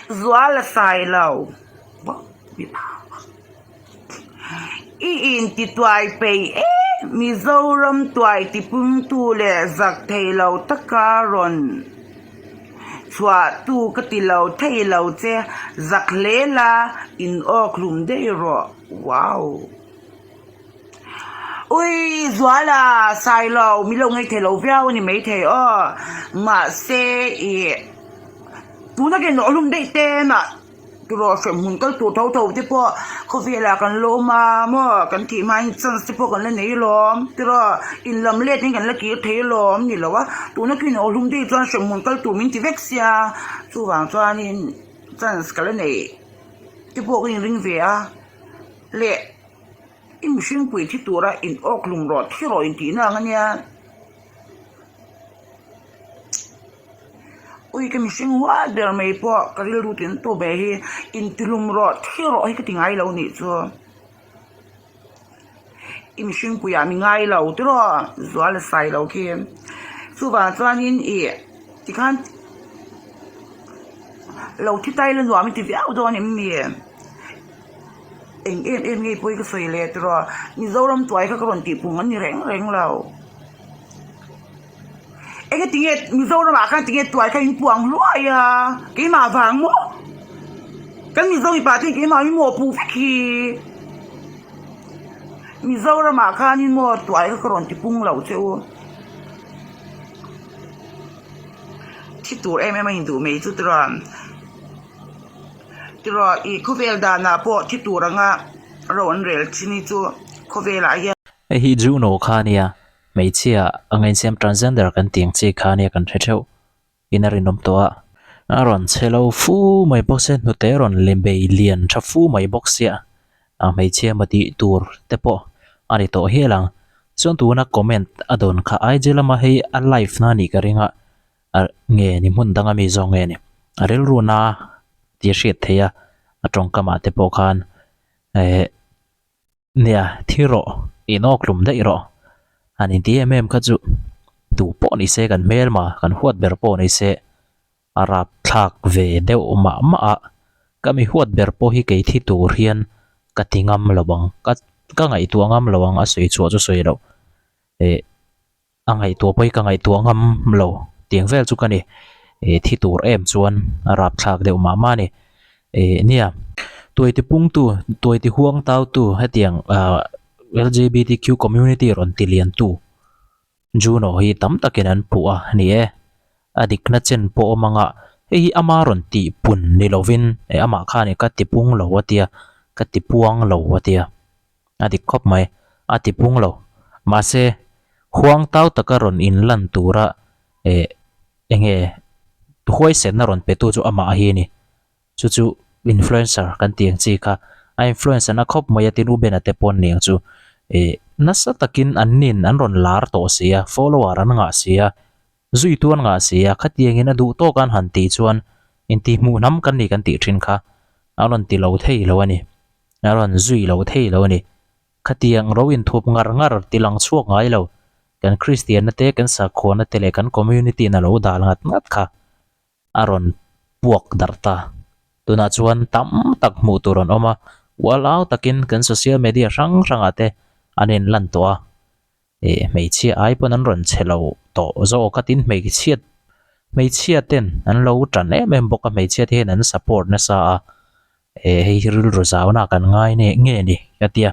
Zuala Sailo I inti tuai peih e, Mizoram tuai tipungtu leh zak thei lo taka rawn chhuahtu ka ti lo thei lo che, zak hle la in awk hlum daih rawh. Wow! Ui Zuala Sailo min lo ngaithei lo viau a ni maithei aw mahse ih tuna ka inawh hlum daih te mah turaw hremhmun kal tur tho tho te pawh khawvelah kan la awm a maw kan thih hmain chance te pawh kan la nei alawm tiraw inlam let in kan la kir thei alawm ni lo a tuna ka inawh hlum daih chuan hremhmun kal tur min ti vek sia chuvang chuanin chance ka la nei te pawh ka inring ve a leh. I mihring pui thi tura in awk hlum rawh thi rawh in tihna ang ania. Ui ka mihring huat ber mai pawh ka rilru tin tu ber hi inti hlum rawh thi rawh hi ka ti ngai lo nih chu. I mihring puiah mi ngai lo tiraw zual a sai lo khi. Chuvang chuanin ih tikhan lo thi tai la nuam i ti viau dawn em ni? Eng em em ngei pawh hi ka sawi leh tawh a, Mizoram tuai kha ka rawn tih pung an ni reng reng lo. Enge tinge Mizoram ah khan tinge tuai kha in puang hluai a, keimah vang maw? Kan Mizo mipa te hian keimah hi maw puh vek hi? Mizoram ah khanin maw tuai kha ka rawn ti pung lo che u. Thi tur em em a induh mai chu tawh. Tiraw i khawvel danah pawh thi tur anga ro an rel thin hi chu khawvelah hian. Hei hi Juno kha ania, hmeichhia a ngainsiam transgender kan tih ang chi kha ania kan hre theuh in a rinawm tawh a. A rawn chhe lo fu mai bawk sia, hnute rawn lem bei lian tha fu mai bawk sia, a hmeichhia maw tih tur te pawh a ni tawh hial ang. Chuan tuna comment a dawn kha IG lama hei a live na anih ka ring a, A nge ni hmun danga mi zawk nge ni a rilru na tih a hriat theih a a tawngkam ah te pawh khan eh nia thi rawh in awk hlum daih rawh han inti em em kha chu tu pawh ni se kan hmelma kan huat ber pawh ni se a rap thlak ve deuh mah mah a ka mi huat ber pawh hi kei thi tur hian ka ti ngam lo ang ka ka ngaihtuah ngam lo ang a sawi chhuah chu sawi loh eh. A ngaihtuah pawh hi ka ngaihtuah ngam lo tiang vel chu ka ni. Ih thi tur em chuan a rapthlak deuh mah mah a ni. Ih nia tuai ti pung tu tuai ti huang tau tu hetiang ah L_G_B_T_Q community rawn ti lian tu Juno hi tam takin an puh a ni e. A dikna chen pawh awm anga hei hi ama rawn tih pun ni lovin eh amah khan ka ti pung lo a tia ka ti puang lo a tia. A dik khawp mai, a ti pung lo. Mahse, huang tau taka rawn inlan tura eh enge huaisenna rawn petu chu amah hi a ni. Chu chu influencer kan tih ang chi kha a influencer na khawp mai a tin U Bena te pawh an ni ang chu. Eh nasa takin an nin an rawn lar tawh si a, follower an ngah si a, zuitu an ngah si a, khatiangin a duh tawk an han tih chuan intihhmuh hnam kan ni kan tih thin kha a rawn ti lo thei lo a ni. A rawn zui lo thei lo a ni. Khatiang ro inthup ngar ngar ti lang chhuak ngai lo. Kan Kristianna te, kan sakhuana te leh kan community in a lo dal ngat ngat kha a rawn puak darh ta. Tunah chuan tam tak hmuh tur an awm a, ualau takin kan social media hrang hrangah te an inlan tawh a. Ih hmeichhia ai pawn an rawn che lo tawh zawk a tin hmeichhia hmeichhia ten an lo tan em em bawk a hmeichhia te hian an support nasa a eh hei hi rilru zauna kan ngai nge nge ni ka tia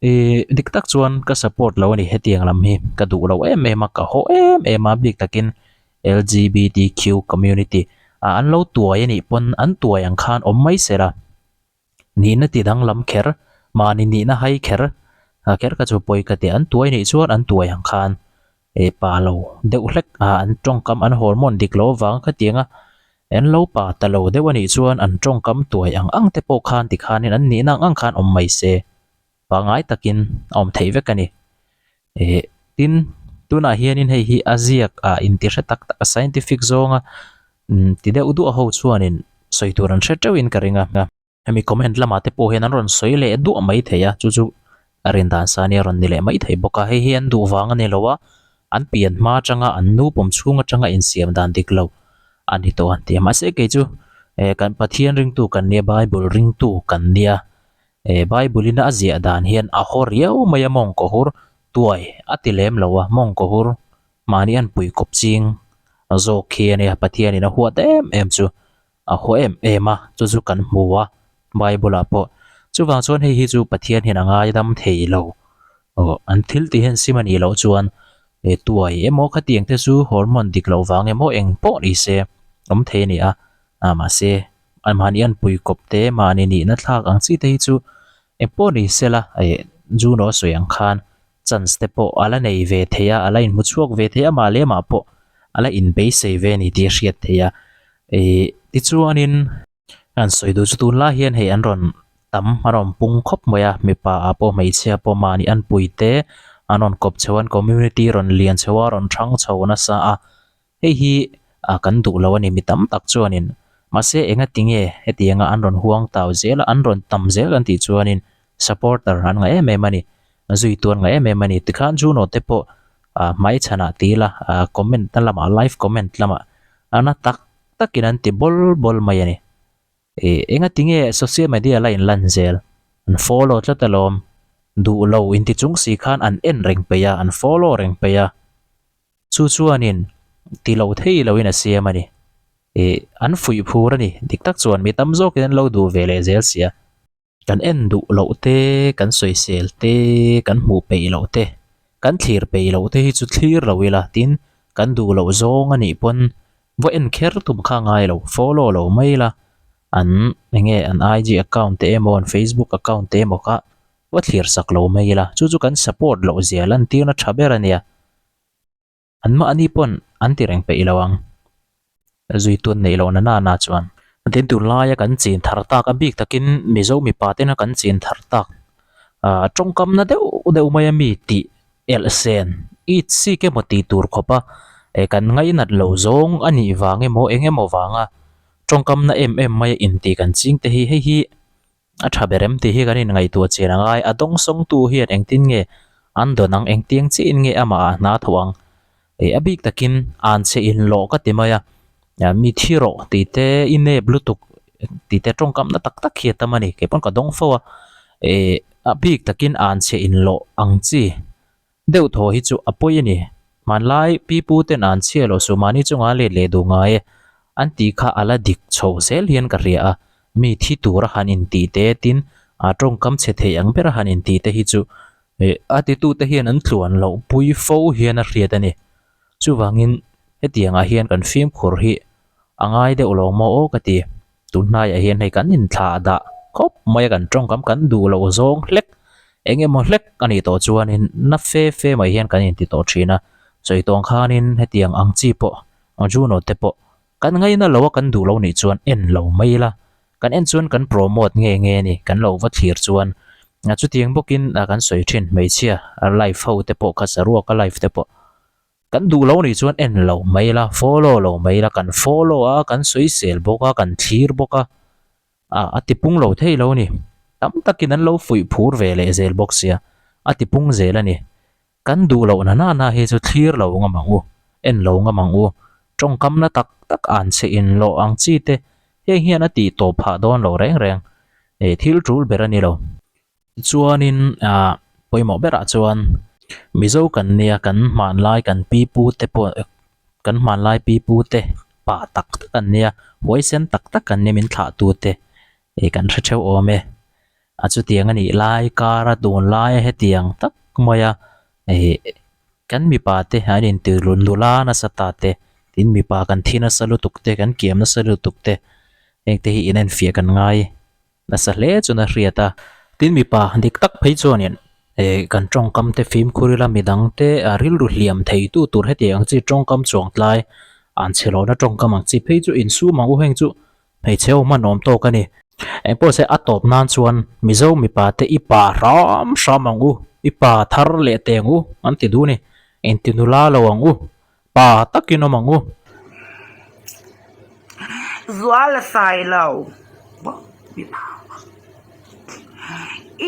ih dik tak chuan ka support lo a ni hetiang lam hi ka duh lo em em a ka haw em em a bik takin L_G_B_T_Q community ah an lo tuai a nih pawn an tuai ang khan awm mai se la. Nihna ti danglam kher, mahni nihna hai kher, a kher kha chu pawi ka ti. An tuai nih chuan an tuai ang khan eh pa lo deuh hlek a, an tawngkam an hormone dik lo avang khatiang a, an lo pa ta lo deuh a nih chuan an tawngkam tuai ang ang te pawh khan tikhanin an nihna ang ang khan awm mai se, pangngai takin a awm theih vek a ni. Eh tin, tunah hianin hei hi a ziak ah inti hre tak tak a scientific zawnga umm ti deuh duah ho chuanin sawi tur an hre teuhin ka ring a. Hemi comment lamah te pawh hian an rawn sawi leh duah mai thei a, chu chu a rin dan sa nia rawn ni leh mai thei bawk a. Hei hi an duh vang a ni lo a, an pian hma atanga an nu pawm chhung atanga insiam dan dik lo a ni tawh an ti a. Mahse kei chu Eh kan Pathian ringtu kan nia Bible ringtu kan nia eh Bible in a ziah dan hian a haw riau mai a mawngkaw hur tuai a ti lem lo a mawngkaw hur mahni an pui kawp ching zawk khi a nia Pathian in a huat em em chu a haw em em a chu chu kan hmu a Bible ah pawh chuvang chuan hei hi chu Pathian hian a ngaidam thei lo aw an thil tih hian sim a nih loh chuan eh tuai emaw khatiang te chu hormone dik loh vang emaw eng pawh ni se awm thei a ni a ah mahse an mahni an pui kawp te mahni nihna thlak ang chi te hi chu eng pawh ni se la eh Juno a sawi ang khan chance te pawh a la nei ve thei a a la inhmu chhuak ve thei a mah leh mah pawh a la inbeisei ve a ni tih a hriat theih a ih tichuanin. An sawi duh chu tunlai hian hei an rawn tam a rawn pung khawp mai a mipa ah pawh hmeichhia pawh mahni an pui te an rawn kawp chho a an community rawn lian chho a rawn thang chho nasa a hei hi ah kan duh lo a ni mi tam tak chuanin mahse enga tinge hetianga an rawn huang tau zel a an rawn tam zel kan tih chuanin supporter an ngah em em a ni zui tu an ngah em em a ni tikhan Juno te pawh ah hmaichhanah ti ila ah comment na lamah live comment lamah a na tak takin an ti bawl bawl mai a ni. Ih enga tinge social media la in lan zel? An follow tlat alawm. Duh lo inti chung si khan an en reng peih a, an follow reng peih a. Chu chuanin ti lo thei loin a siam a ni. Ih an fuih phur a ni. Dik tak chuan mi tam zawkin an lo duh ve leh zel sia. Kan en duh loh te, kan sawisel te, kan hmuh peih loh te, kan thlir peih loh te hi chu thlir lo ila tin kan duh loh zawng a nih pawn va en kher tum kha ngai lo, follow lo mai ila an eng nge an IG account te emaw an Facebook account te emaw kha va thlir sak lo mai ila chu chu kan support loh zia lantirna tha ber a nia. An mahni pawn an ti reng peih lo ang. Zui tun neih loh na nana chuan. Tin tunlaia kan chin thar tak a bik takin Mizo mipa tena kan chin thar tak ah tawngkamna deuh deuh mai a mi tih elh sen it sik emaw tih tur khawp a eh kan ngainat lo zawng a nih vang emaw eng emaw vanga tawngkamna em em mai a intih kan ching te hi hei hi A tha ber em tih hi kan inngaihtuah chian a ngai. A dawngsawngtu hian engtin nge an dawn ang, engtiang chiahin nge amah ah hna thawh ang? Ih a bik takin an chhe inlawh ka ti mai a, mi thi rawh tih te i nep lutuk tih te tawngkamna tak tak hi a tam a ni. Kei pawn ka dawng fo a, ih a bik takin an chhe inlawh ang chi. Deuh thaw hi chu a pawi a ni. Hmanlai pi pu ten an chhia loh suh mahni chunga let leh duh ngai e. An tih kha a la dik chho zel hian ka hria a, mi thi tura han intih te tin a tawngkam chhe thei ang bera han intih te hi chu a titute hian an tluan loh pui fo hian a hriat a ni. Chuvangin hetiangah hian kan fimkhur hi a ngai deuh lo maw aw ka ti. Tun hnaiah hian hei kan inthlah dah khawp mai a kan tawngkam kan duh loh zawng hlek eng emaw hlek a nih tawh chuanin na fe fe mai hian kan inti tawh thin a. Sawi tawng khanin hetiang ang chi pawh Juno te pawh kan ngaina lo a kan duh lo nih chuan en lo mai ila. Kan en chuan kan promote nge nge a ni kan lo va thlir chuan chutiang bawkin kan sawi thin hmeichhia live ho te pawh kha saruaka live te pawh Kan duh lo nih chuan en lo mai ila, follow lo mai ila, kan follow a, kan sawisel bawk a, kan thlir bawk a, ah a tipung lo thei lo a ni. Tam takin an lo fuih phur ve leh zel bawk sia, a tipung zel a ni. Kan duh loh na nana hi chu thlir lo ngam ang u, en lo ngam ang u, tawngkamna tak tak an chhe inlawh ang chi te heng hian a tih tawp phah dawn lo reng reng, eh thil tul ber a ni lo. Chuanin ah pawimawh berah chuan Mizo kan nia kan hmanlai kan pi pu te pawh kan hmanlai pi pu te pa tak tak an nia huaisen tak tak an nia min thlah tu te ih kan hre theuh awm e a chutiang a nih lai kara tunlaia hetiang tak maia ih kan mipa te an intirlun nula nasa ta te tin mipa kan thi nasa lutuk te kan kiam nasa lutuk te heng te hi inenfiah kan ngai. Nasa hle chuan a hriat a. Tin mipa dik tak phei chuanin eh kan tawngkam te fimkhur ila midang te a rilru hliam thei tu tur hetiang ang chi tawngkam chuang tlai an chhe lohna tawngkam ang chi phei chu insum ang u heng chu hmeichhe ho hman awm tawk a ni. Engpawh se a tawp nan chuan Mizo mipa te i pa hram hram ang u, i pa thar leh teh ang u an ti duh a ni. Engti nula lo ang u Pa takin awm ang u. Zual a sai lo.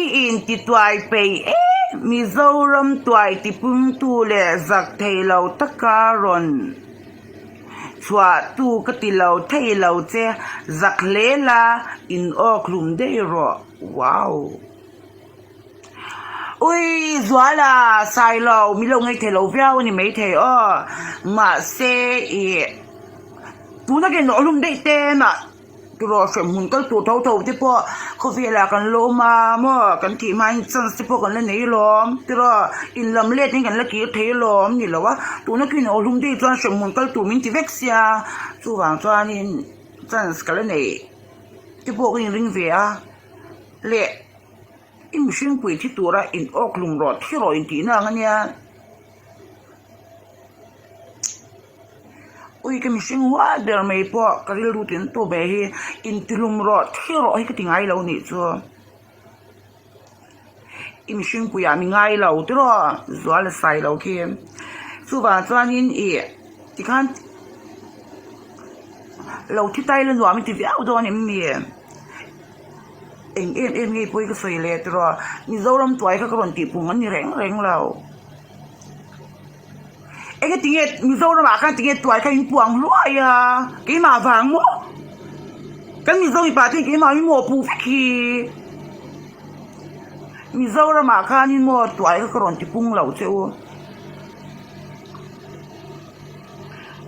I inti tuai peih e. Mizoram tuai tipungtu leh zak thei lo taka rawn. chhuah tu ka ti lo thei lo che, zak hle la in awk hlum daih rawh. Wow! Ui Zuala, Sailo, min lo ngaithei lo viau a ni maithei aw. Mahse ih tuna ka inawh hlum daih te mah turaw hremhmun kal tur tho tho te pawh khawvelah kan la awm a maw kan thih hmain chance te pawh kan la nei alawm tiraw inlam let in kan la kir thei alawm ni lo a tuna ka inawh hlum daih chuan hremhmun kal tur min ti vek sia chuvang chuanin chance ka la nei te pawh ka inring ve a leh. I mihringpui thi tura in awk hlum rawh thi rawh intihna ang ania. Ui ka mihring hual ber mai pawh ka rilru tin tu ve hi intihlum rawh thi rawh hi ka ti ngai lo nih chu. I mihringpui ah mi ngai lo tiraw zual a sai lo khi. Chuvang chuanin ih tikhan lo thi tai la nuam i ti viau dawn em ni? Eng em em ngei pawh hi ka sawi leh tawh a, Mizoram tuai kha ka rawn tih pung an ni reng reng lo. Enge tinge Mizoram ah khan tinge tuai kha in puang hluai a, keimah vang maw? Kan Mizo mipa te hian keimah hi maw puh vek hi? Mizoram ah khanin maw tuai kha ka rawn ti pung lo che u.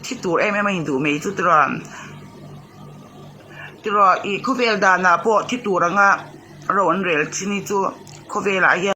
Thi tur em em a induh mai chu tiraw. Tiraw ih khawvel danah pawh thi tur anga ro an rel thin hi chu khawvelah hian.